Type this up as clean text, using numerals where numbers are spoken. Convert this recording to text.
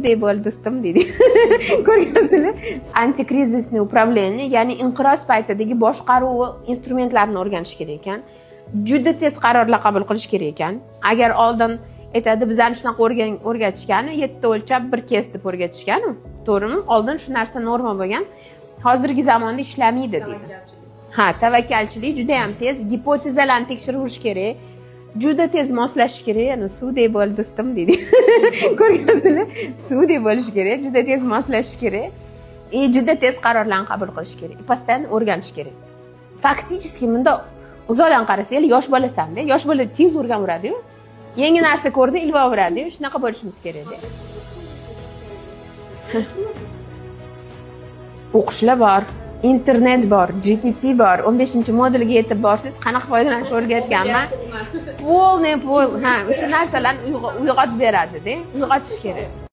Suvdek bo'l, do'stim, deydi. Ko'rgansizlar, антикризисный управление, ya'ni inqiroz paytidagi boshqaruv instrumentlarini o'rganish kerak ekan. Juda tez qarorlar qabul qilish kerak ekan. Agar oldin aytadi, bizani shunaqa o'rgatishgani, yetti o'lchab bir kes deb o'rgatishganu, to'g'rimi? Oldin shu narsa norma bo'lgan, hozirgi zamonda ishlamaydi deydi. Ha, tavakkalchilik, juda ham tez gipotezalarni tekshiraverish kerak, juda tez moslashish kerak. Yana suvdek bo'l, do'stim, deydi. Ko'rgansizlar, suvdek bo'lish kerak, juda tez moslashish kerak и juda tez qarorlarni qabul qilish kerak, постоянно o'rganish kerak. Фактически bundoq uzoqdan qarasang, yosh bolasanda, yosh bola tez o'rganaveradiyu, yangi narsa ko'rdi, ilib olaveradiyu, shunaqa bo'lishimiz kerakda. O'qishlar bor, internet bor, GPT bor, 15-modulga yetib borsangiz, qanaqa foydalanishni o'rgatganman. Полный pol, ha, o'sha narsalarni uyg'otib beradida, uyg'otish kerak.